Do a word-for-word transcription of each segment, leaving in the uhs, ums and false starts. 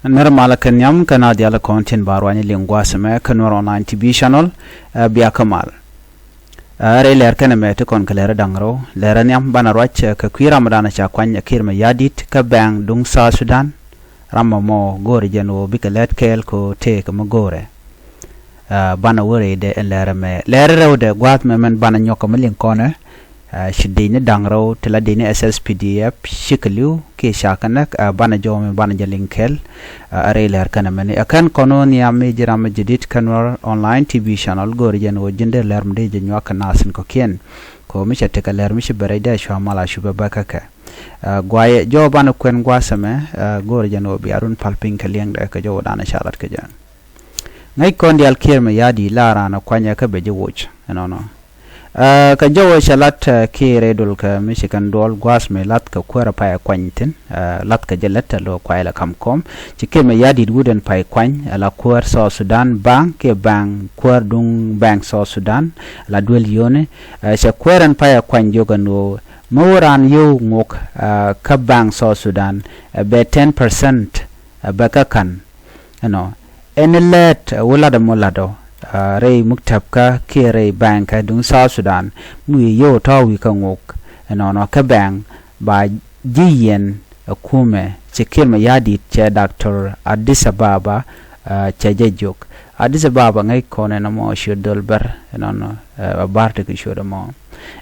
Nɛr malä kɛ nhiam kä naath diaal kɔn tin ba ruany liŋ gua̱a̱th ɛmɛ kä Nuɛr Online T V channel, ɛ, bia kä mal. Ɛ, rɛy lɛr kɛnɛ mɛ ti kɔn kɛ lɛr da̱ŋ rɛw, lɛr nhiam banɛ ruac, ɛ, kɛ kui̱ ram dan ca kuany ɛ Kiir Mayardit kä bɛŋ duŋ South Sudan. Ram mɔ mɔ go̱o̱rɛ jɛn ɣöö bikɛ lɛt kɛɛl kɛ ɣöö tëëkɛ mi go̱o̱rɛ. Ɛ, banɛ wä rɛydɛ ɛn lɛr ɛmɛ. Lɛr rɛwdɛ gua̱a̱th mɛ mɛn banɛ nyɔk kɛ mi liŋ kɔnɛ. Ɛ, ci dec ni da̱ŋ rɛw ti la dec ni S S P D F cikɛ li̱w kiɛ ca kɛ näk, ɛ, banɛ jɔw mi banɛ jɛ liŋ kɛɛl. Ɛ, rɛy lɛr kɛnɛ mɛni. Ɛ, kɛn kɔn ɣöö nhiam mi ji̱ ram mi jadid kä Nuɛr Online T V channel, go̱o̱rɛ jɛn ɣöö ji̱n dee lɛr mi dee jɛ nyuak kɛ naath in kɔ̱kiɛn. Kɛ ɣöö mi cɛ tekɛ lɛr mi ci bɛ rɛydɛ cua mal a cupɛ bä kä kɛ. Ɛ, guayɛ jɔw banɛ kuɛn gua̱a̱th ɛmɛ, ɛ, go̱o̱rɛ jɛn ɣöö bia run pal piny kɛ liɛŋdɛ kɛ jɔw danɛ ca lat kɛ jɛ. Ŋäc kɔn diaal Kiir Mayardit la raan ɛ kuanyɛ kä bɛ ji̱ woc ɛnɔnɔ. Ɛ, kɛ jɔwɛ cɛ lat, ɛ, Kiir rɛy dol kɛ mi ci kɛn duɔl gua̱a̱th mi lath kɛ kuäär ɛ pay ɛ kuany thi̱n, ɛ, lath kɛ jɛ lät ɛ lo̱ kuay lɛ kam kɔm. Ci Kiir Mayardit wut ɛn pay kuany ɛ la kuäär South Sudan Bank kiɛ bank kuäär duŋ bank South Sudan ɛ la duel yio̱ni. Ɛ, cɛ kuäär ɛn pay ɛ kuany jiök ɛn ɣöö mi wä raan yio̱w ŋok, ɛ, kä bank South Sudan, ɛ, bɛ ten percent, ɛ, bɛ kä ka̱n. Ɛnɔ ɛn lɛt, ɛ, wä lat ɛmɔ lat ɔ, ɛ, rɛy muktäbkä kiɛ rɛy bɛŋkä duŋ South Sudan mi wi̱i̱ yio̱w tɔ̱ wi̱i̱ kä ŋok. Ɛnɔnɔ kä bɛŋ ba ji̱ yɛn ɛ kumɛ ci Kiir Mayardit cɛ Doctor Addis Ababa, ɛ, cɛ jɛ jiök. Addis Ababa ŋäc kɔn ɛn ɛmɔ ciöt dhol bär ɛnɔnɔ, ɛ, a bar tekɛ ciöt ɛmɔ.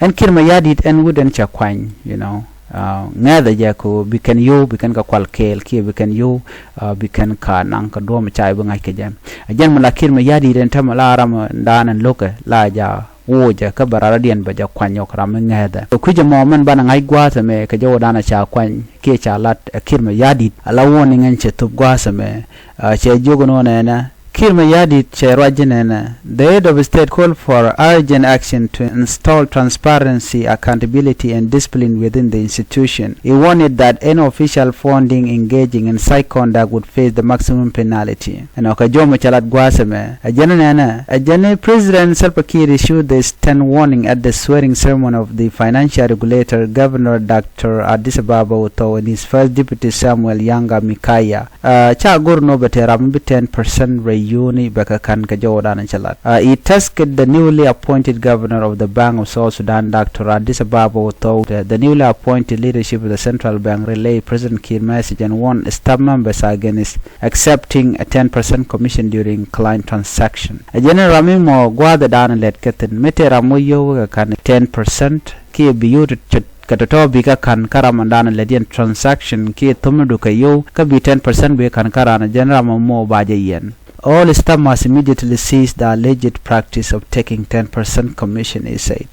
Ɛn Kiir Mayardit ɛn wut ɛn cɛ kuany, you know, ɛ, ŋɛ̈thɛ jɛ kɛ ɣöö bi kɛn yio̱w, bi kɛn kɛ kual kɛɛl kiɛ bi kɛn yio̱w, ɛ, bi kɛn ka naŋ kɛ duɔ̱ɔ̱m ca bi ŋa̱c kɛ jɛ. Ɛ jɛn mi la Kiir Mayardit ɛn tämɛ la ram dan ɛn lo̱kɛ la ja woocɛ kä bɛ raradiɛn bɛ jɛ kuany ɣɔk ram mi ŋɛ̈thɛ. Kɛ kui̱c ɛmɔ mɛn banɛ ŋa̱c gua̱a̱th ɛmɛ kɛ jɛ wä danɛ ca kuany kiɛ ca lat ɛ Kiir Mayardit, a la warning ɛn cɛ thop gua̱a̱th ɛmɛ, ɛ, cɛ jiök ɛn ɣöö nɛnɛ Kiir Mayardit cɛ ruac ji̱ nɛnɛ, the head of state called for urgent action to install transparency, accountability and discipline within the institution. He warned that any official found engaging in such conduct would face the maximum penalty. Ɛnɔ kɛ jɔw mi cɛ lat gua̱a̱th ɛmɛ, ɛ jɛn nɛnɛ, ɛ jɛn President Salva Kiir issued the stern warning at the swearing ceremony of the financial regulator, Governor Doctor Addis Ababa Otho, and his first deputy Samuel Yanga Mikaya. Ɛ, ca go̱r nɔ bɛ te ram bi ten percent rɛy yio̱ni bɛ kɛ ka̱n kɛ jɔwdan cɛ lat. Ɛ, he tasked the newly appointed governor of the Bank of South Sudan, Doctor Addis Ababa Otho, the, the newly appointed leadership of the central bank relay President Kiir message and warned staff members against accepting a ten percent commission during client transaction. Ɛ jɛn ram mi mɔ gua̱a̱thɛ dan lɛt kɛ thi̱n mi te ram wä yio̱w kɛ ka̱n ten percent kiɛ bi yio̱w ti kɛ tɔ̱tɔ̱ bi kä ka̱n kä ram ɛn dan lɛ diɛn transaction kiɛ thom ni du kɛ yio̱w kä bi ten percent bi ka̱n kä ran jɛn ram mɔ ba jɛ yɛn. All staff must immediately cease the alleged practice of taking ten percent commission, he said.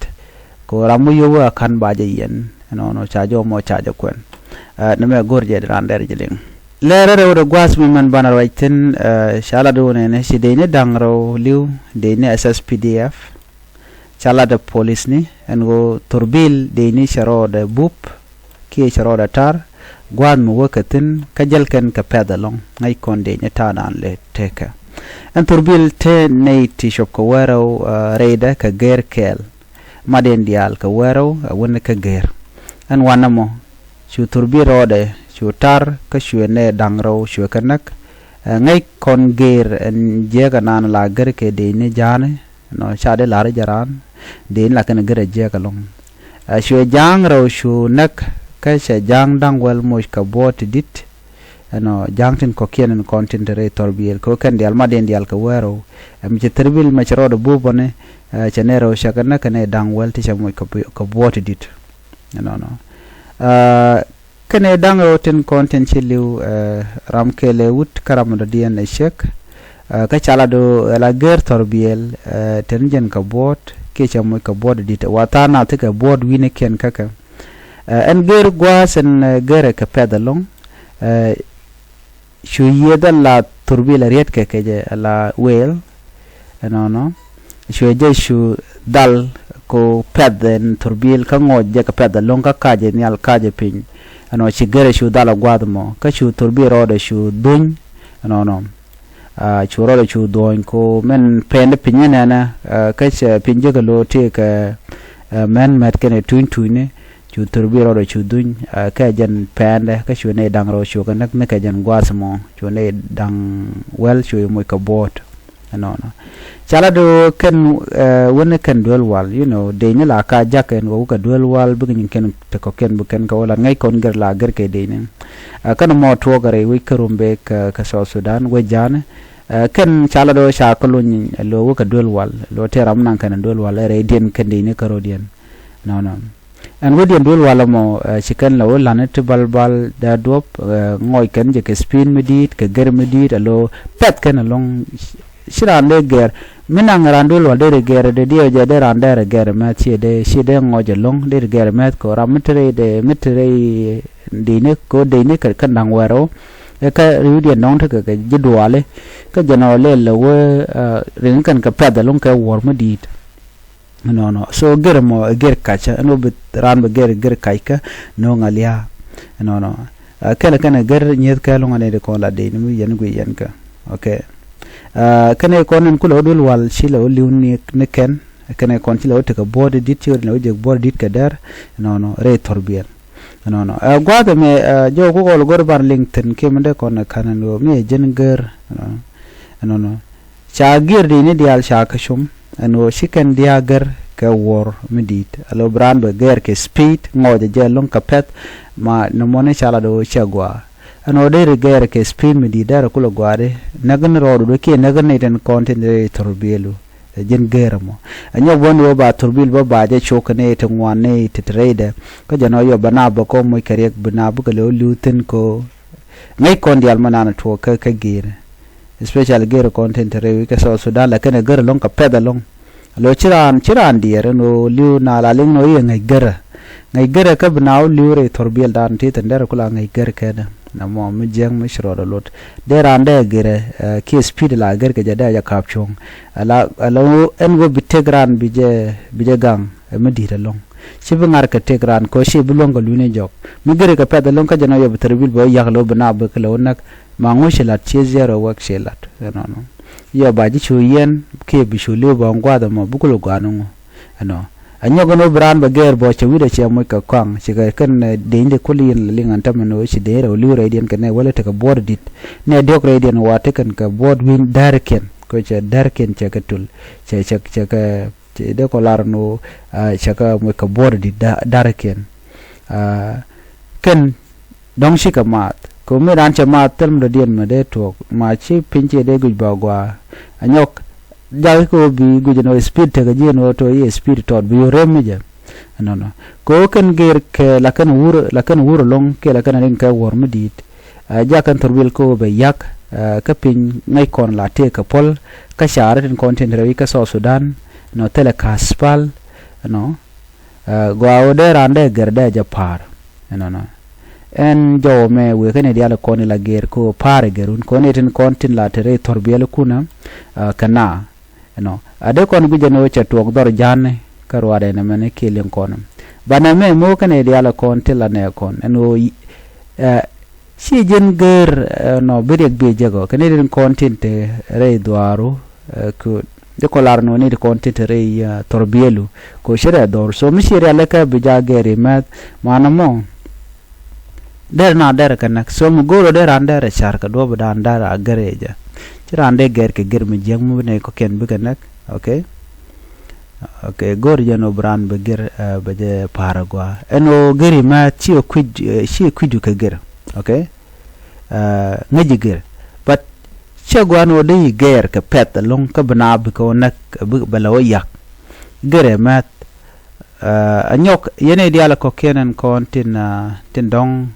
Kɛ ram mi yio̱w ɛ ka̱n ba jɛ yɛn. Ɛnɔnɔ ca jɔw mɔ ca jɛ kuɛn. Ɛ, ni mɛ go̱r jɛ di ran dɛr jɛ liŋ. Lɛr rɛw de gua̱a̱th mi mɛn banɛ ruac thi̱n, ɛ, ca lat wunɛ ni ci dec ni da̱ŋ rɛw li̱w dec ni S S P D F. Ca lat ɛ polisni ɛn ɣöö thurbil dec ni cɛ rɔɔdɛ bup kiɛ cɛ rɔɔdɛ tar gua̱a̱th mi wä kɛ thi̱n kä jäl kɛn kɛ pɛ̈th ɛlɔ̱ŋ. Ŋäc kɔn dec ni ta̱a̱dan lɛ tekɛ. Ɛn thurbil te nɛy ti cop kɛ wärɛw, ɛ, rɛydɛ kɛ gɛr kɛɛl. Matdiɛn diaal kɛ wärɛw ɛ wänɛ kä gɛr. Ɛn wanɛ mɔ cu thurbil rɔɔdɛ cu tar kä cuɛ nɛy da̱ŋ rɛw cuɛ kɛ näk. Ɛ, ŋäc kɔn gɛr ɛn jiäk ɛnan la gɛr kɛ dec ni ja̱a̱ni. Ɛnɔ ca dee la̱r jɛ raan dee in la kɛn gɛr ɛ jiɛk ɛlɔ̱ŋ. Ɛ, cuɛ ja̱a̱ŋ rɛw cu näk kä cɛ ja̱a̱ŋ da̱ŋ wäl moc kɛ buɔ̱ɔ̱t ti di̱t. Ɛnɔ ja̱a̱ŋ tin kɔ̱kiɛn in kɔn tin te rɛy thurbil kɛ ɣöö kɛn diaal matdiɛn diaal kɛ wärɛw. Ɛ, mi cɛ thurbil mɛ cɛ rɔɔdɛ bup bɔni, ɛ, cɛ nɛy rɛw cɛ kɛ näk kɛ nɛy da̱ŋ wäl ti cɛ moc kɛ bu-, kɛ buɔ̱ɔ̱t ti di̱t. Ɛnɔnɔ. Ɛ, kɛnɛ da̱ŋ rɛw tin kɔn tin ci li̱w, ɛ, ram kɛɛl ɛ wut kä ram dɔ̱diɛn ɛ ciek. Ɛ, kä ca lat ɣöö ɛ la gɛr thurbil, ɛ, tin jɛn kɛ buɔ̱ɔ̱t kiɛ cɛ moc kɛ buɔ̱ɔ̱t di̱t wa tha̱a̱ŋ nath ti kɛ buɔ̱ɔ̱t wi̱nikiɛn kä kɛ. Ɛ, ɛn gɛr gua̱a̱th ɛn, ɛ, gɛr ɛ kɛ pɛ̈th ɛlɔ̱ŋ. Ɛ, cu yiëëth ala thurbil a riet kɛ kɛ jɛ ala wëël. Ɛnɔnɔ cuɛ jɛ cu dhal ko pɛ̈th ɛn thurbil kä ŋɔc jɛ kɛ pɛ̈th ɛlɔ̱ŋ kä kacɛ nhial kacɛ piny. Ɛnɔ ci gɛrɛ cu dhal a gua̱a̱th mɔ kä cu thurbil rɔɔdɛ cu dhuny. Ɛnɔnɔ, aa, cu rɔɔdɛ cu dhuɔ̱ny ko mɛn pɛn di piny ɛnɛnɛ, aa, kä cɛ piny jɛ kɛ lo̱o̱ ti kɛ, aa, mɛn mɛt kɛnɛ tuny tunyni. cu thurbil rɔɔdɛ cu dhuny, ɛ, kɛ jɛn pɛɛndɛ, kä cu nɛy da̱ŋ rɛw cu kɛ näk, ni kɛ jɛn gua̱a̱th mɔ cu nɛy da̱ŋ wäl cu moc kɛ buɔ̱ɔ̱t. Ɛnɔnɔ. Ca la do̱ kɛn, ɛ, wänɛ kɛn duel wal, you know, dec ni la ka ja̱k ɛn ɣöö wä kɛ duel wal, bikɛ nyin kɛn te kɔ̱kiɛn bi kɛn kɛ wä lat ŋäc kɔn gɛr la gɛr kɛ dec ni. Ɛ, kɛn mɔ tuɔɔk rɛy wec kä Rumbek, ɛ, kä South Sudan, wec ja̱a̱ni. Ɛ, kɛn ca la do̱ ca kä luny, ɛ, lo̱ wä kɛ duel wal, lo̱ tëë ram naŋ kɛn duel wal, ɛ, rɛydiɛn kɛn dec ni kärɔ̱diɛn. Nɔnɔ. Ɛn wä diɛn duel wal ɛmɔ, ɛ, ci kɛn la wä la̱ni ti balbal dee duɔ̱p, ɛ, ŋɔc kɛn jɛ kɛ speed mi di̱i̱t, kɛ gɛr mi di̱i̱t, alo pɛth kɛn ɛlɔ̱ŋ. Ci raan dee gɛr mi naŋ raan duel wal dee ri gɛr dee diɛw jɛ dee raan dee ri gɛr mɛth ci dee ci dee ŋɔc ɛlɔ̱ŋ dee ri gɛr mɛth kɛ ram mi te rɛy dee mi te rɛy dec ni kɛ dec ni kɛ kɛn da̱ŋ wɛr ɔ. Ɛ kä ri̱w diɛn dɔ̱ŋ tekɛ kɛ ji̱ duali kä jɛn ɔ lɛl la wä, ɛ, riŋ kɛn kɛ pɛth ɛlɔ̱ŋ kɛ wuɔ̱r mi di̱i̱t. Nɔnɔ. So gɛr mɔ, gɛr kacä ɛn wä bi raan bi gɛr, gɛr kacä nöŋ a lia̱a̱. Nɔnɔ. Ɛ, kɛn kɛn gɛr nyieth kɛ luŋ a nɛy ti kɔn la dec ni mi yɛn gui yɛn kä. Okay. Ɛ, kɛn kɔn in kulɛ wä duel wal ci lɛ wä li̱w ni, ni kɛn. Kɛn kɔn ci lɛ wä tekɛ buɔ̱ɔ̱t di̱t ci wä lɛ wä jek buɔ̱ɔ̱t di̱t kɛ dɛr. Nɔnɔ. Rɛy thurbil. Nɔnɔ. Ɛ, gua̱a̱th ɛmɛ, ɛ, jɔw kukɔl go̱r bar liŋ thi̱n kiɛ mi dee kɔn ɛ ka̱n ɛn ɣöö mi ɛ ji̱n gɛr. Nɔnɔ. Ca gɛr dec ni diaal ca kä cum ɛn ɣöö ci kɛn diaal gɛr kɛ wuɔ̱r mi di̱i̱t. Alo bi raan bɛ gɛr kɛ speed ŋɔɔcɛ jɛ lo̱ŋ kɛ pɛ̈th ma ni mɔni ca lat ɣöö cɛ gua̱a̱. Ɛn ɣöö deri gɛr kɛ speed mi di̱i̱t derɛ kulɛ gua̱a̱di näk ni rɔɔdu dee kiɛ näk ni tin kɔn tin rɛy thurbiɛlu. Ɛ ji̱n gɛr ɛmɔ. Ɛ nyɔk bä ni ɣöö ba thurbil bä ba jɛ cok kɛ ni ti ŋuan ni ti ti rɛydɛ. Kä jɛ nɔ yɔ bɛ na bä kɔ moc kɛ riɛk bi na bä kɛ lɛ ɣöö li̱w thi̱n kɛ ɣöö ŋäc kɔn diaal ma nan tuɔɔk kä, kä gɛr. Especially gɛr kɔn tin te rɛy wi̱c kä South Sudan, lakin ɛ gɛr ɛlɔ̱ŋ kɛ pɛth ɛlɔ̱ŋ. Lo ci raan, ci raan diɛɛr ɛn ɣöö li̱w na la liŋ ni ɣöö i̱ ɛ ŋäc gɛrä. Ŋäc gɛrä kä bi na wä li̱w rɛy thurbiɛl dan ti thi̱n derɛ kula ŋäc gɛr kɛnɛ. Na mɔ mi jiäk mi ci rɔɔdɛ lot. Dee raan dee gɛrɛ, ɛ, kiɛ speed la gɛr kɛ jɛ dee jɛ ka̱p cuɔ̱ŋ. Ala, ala ɛn ɣöö bi tëk raan bi jɛ, bi jɛ gaŋ, ɛ mi di̱i̱t ɛlɔ̱ŋ. Ci bi ŋa̱r kɛ tëk raan kɛ ɣöö ci bi luäŋ kɛ luny ni jɔk. Mi gɛr kɛ pɛth ɛlɔ̱ŋ kä jɛ nɔ yɔ bi thurbil bɛ wä yak lo bi na bɛ kɛ lo näk. Ma ŋu ci lat ci zero wek ci lat. Ɛnɔnɔ. Yɔ ba ji̱ cu yɛn kiɛ bi cu li̱w ba ŋuath ɛmɔ bi kulɛ gua̱a̱n ŋu. Ɛnɔ. Ɛ nyɔk ɛn ɣöö bi raan bɛ gɛɛr bɔ cɛ wi̱cdɛ cɛ moc kɛ kɔaŋ ci kɛ kɛn, ɛ, deny de kul yɛn lɛ liŋ ɛn tämɛ ni ɣöö ci deny rɛw li̱w rɛydiɛn kɛ nɛ wälɛ tekɛ buɔɔt di̱t. Nɛ diɔ̱k rɛydiɛn wa tekɛn kɛ buɔɔt wi̱n däärkiɛn. Kɛ cɛ däärkiɛn cɛ kɛ tul. Cɛ, cɛ, cɛ kɛ, cɛ dee kɔ lar ni ɣöö, ɛ, cɛ kɛ moc kɛ buɔɔt di̱t da-, däärkiɛn. Ɛ, kɛn Dɔ̱ŋ cikɛ maath kɛ ɣöö mi raan cɛ maath thil mi dɔ̱diɛn mi dee tuɔɔk ma ci piny ci dee guic ba gɔaa. Ɛ nyɔk jakä kɛ ɣöö bi guic ɛn ɣöö speed tekɛ ji̱ ɛn ɣöö tɔ i̱ speed tɔt bi ɣöö rem mi jɛ. Ɛnɔnɔ. Kɛ ɣöö kɛn gɛr kɛ la kɛn wur, la kɛn wur ɛlɔ̱ŋ kiɛ la kɛn riŋ kɛ wuɔ̱r mi di̱i̱t. Ɛ, jakä kɛn thurbil kɛ ɣöö bɛ yak, ɛ, kä piny ŋäc kɔn la tëëk kɛ puɔl kä ca̱ri tin kɔn tin te rɛw i̱ kä South Sudan. Nɔ thilɛ ka̱s pal. Ɛnɔ. Ɛ, gɔaa ɣöö dee raan dee gɛr dee jɛ pa̱a̱r. Ɛnɔnɔ. Ɛn jɔwä mɛ wëë kɛn i̱ diaal kɔn i̱ la gɛr kɛ ɣöö pa̱a̱r i̱ gɛr wun kɔn i̱ tin kɔn tin la te rɛy thurbiɛl kunä, ɛ, kɛ na. Ɛnɔ. A dee kɔn guic ɛn ɣöö cɛ tuɔɔk dhɔr ja̱a̱ni kä ruaadɛ nɛmɛni kiɛ liŋ kɔn. Banɛ mɛ mo̱o̱k kɛn i̱ diaal kɔn tin la nɛ kɔn. Ɛn ɣöö, ɛ, Ci ji̱n gɛr, ɛ, nɔ bi riɛk bi jek ɔ kɛ ni rin kɔn tin te rɛy dhuaaru, ɛ, kɛ, jɛ kɔ lar nɔ ni rin kɔn tin te rɛy, ɛ, thurbiɛlu. Kɛ ci rɛ dhɔr. So mi ci rialikä bi ja gɛr imɛth. Manɛ mɔ. Derɛ na derɛ kɛ näk. So mi go̱o̱rä derɛ an derɛ car kɛ duɔ̱p dan derɛ a gɛr ɛ jɛ. Ci ran dee gɛr kɛ gɛr mi jiäk mi bi nɛ kɔkiɛn bikɛ näk. Okay. Okay, go̱o̱r jɛn ɣöö bi raan bɛ gɛr, ɛ, bɛ jɛ pa̱a̱r agɔaa. Ɛn ɣöö gɛr imɛ ci ɛ kui̱c, ɛ, ci ɛ kui̱cu kɛ gɛr. Okay? Ɛ, ŋäc i̱ gɛr. But ci agɔaa ɛn ɣöö dee i̱ gɛr kɛ pɛ̈th ɛlɔ̱ŋ kä bi na bikɛ ɣöö näk, bi, bɛ lɛ ɣöö yak. Gɛr ɛ mɛth. Ɛ, anyɔk, yɛn i̱ diaal ɛ kɔ̱kiɛn ɛn kɔn tin, ɛ, tin dɔ̱ŋ,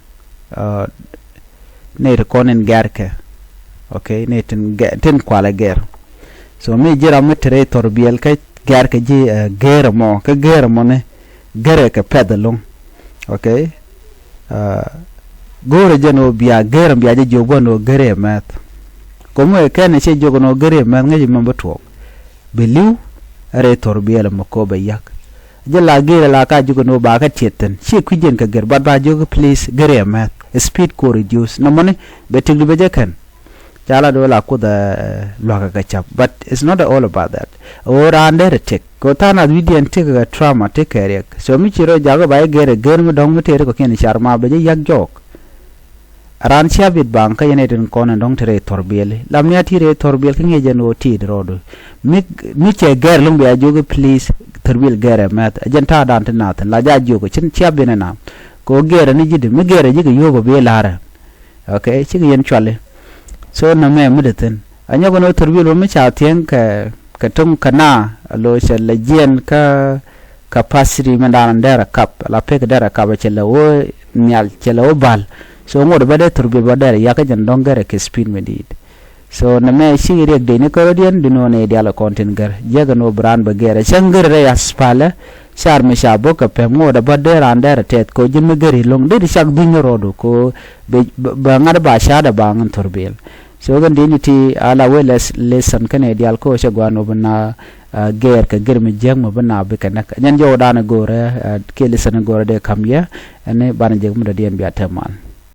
ɛ, nɛy ti kɔn in gɛ̈rkɛ. Okay, nɛy tin gɛ-, tin kualɛ gɛr. So mi ji̱ ram mi te rɛy thurbiɛl kä gɛ̈rkɛ ji̱, ɛ, gɛr ɛmɔ, kä gɛr ɛmɔ ni gɛrɛ kɛ pɛ̈th ɛlɔ̱ŋ. Okay. Ɛ, go̱o̱rɛ jɛn ɣöö bia gɛr ɛmɔ bia jɛ jiök gua̱n ɣöö gɛrɛ mɛth. Ko̱mɛ kɛn ɛ cɛ jiök ɛn ɣöö gɛrɛ mɛth ŋäc ɛmɔ bi tuɔɔk. Bi li̱w rɛy thurbiɛl ɛmɔ kɛ ɣöö bɛ yak. Jɛ la gɛr ɛ la ka jiök ɛn ɣöö ba kɛ tiɛt thi̱n. Ci kui̱c jɛn kɛ gɛr, but ba jiök please gɛr ɛ mɛth. Speed kɛ ɣöö reduce. Nɔmɔni bɛ tikdu bɛ jɛ kɛn. Ca la do̱ la kuoth ɛ luakä kɛ ca̱p, but it's not all about that. Ɣöö raan derɛ tëk kɛ ɣöö tha̱a̱ŋ nath wi̱cdiɛn tëk kɛ trauma tëk kɛ riɛk. So mi ci rɔ jakä ba i̱ gɛr ɛ gɛr mi dɔ̱ŋ mi tëë ri kɔ̱kiɛn car ma bɛ jɛ yak jɔɔk. Raan cia bit baŋ kä yɛn ɛ tin kɔn ɛn dɔ̱ŋ te rɛy thɔrbiɛli. Lam nia ti rɛy thɔrbiɛl kä ŋi̱eec ɛn ɣöö ti rɔɔdu. Mi, mi cɛ gɛr lo̱ŋ bia jiök i̱ please thɔrbiɛl gɛr ɛ mɛth. Ɛ jɛn ta̱a̱ dan ti nath la ja jiök ɛ cin cia bin ɛ na. Kɛ ɣöö gɛr ɛ ni ji̱di mi gɛr ɛ ji̱ kɛ yio̱o̱k ɛ bi la̱rɛ. Okay, cikɛ yɛn cuali. So nɛmɛ mi dee thi̱n a nyɔk ni wä thurbil wä mi ca thiɛŋ kɛ, kɛ tuŋ kɛ na a lo cɛ lɛ jiɛn kä capacity mi da̱a̱n derɛ kap la pek derɛ kap a cɛ lɛ wä nhial cɛ lɛ wä bal. So ŋot bä dee thurbil bä derɛ yakä jɛn dɔ̱ŋ gɛrɛ kɛ speed mi di̱i̱t. So nɛmɛ cikɛ riɛk dee ni kärɔ̱diɛn di nɔ nɛ dial kɔn tin gɛr jiäkɛ ni wä bi raan bä gɛrɛ cäŋ gɛrɛ rɛy aspalɛ. Car mi ca bok kɛ pɛm ŋot a bä dee raan dɛr a tɛth ko ji̱n mi gɛr ilo̱ŋ dee di cak dhuny ni rɔɔdu ko bɛ, bɛ, bɛ ŋa̱t ba ca̱a̱t a ba ŋän thurbil. So kɛn di̱n ti a la wee lɛs, lesson kɛn ɛ dial ko cɛ guan wä bi na, ah, gɛɛr kɛ gɛr mi jiäk mi bi na bi kɛ näk. Nyɛn jɔw dan a go̱rɛ, ah, kiɛ lesson a go̱rɛ dee kam yɛ. Ɛn ni ban a jek mi dɔ diɛn bia tɛm man.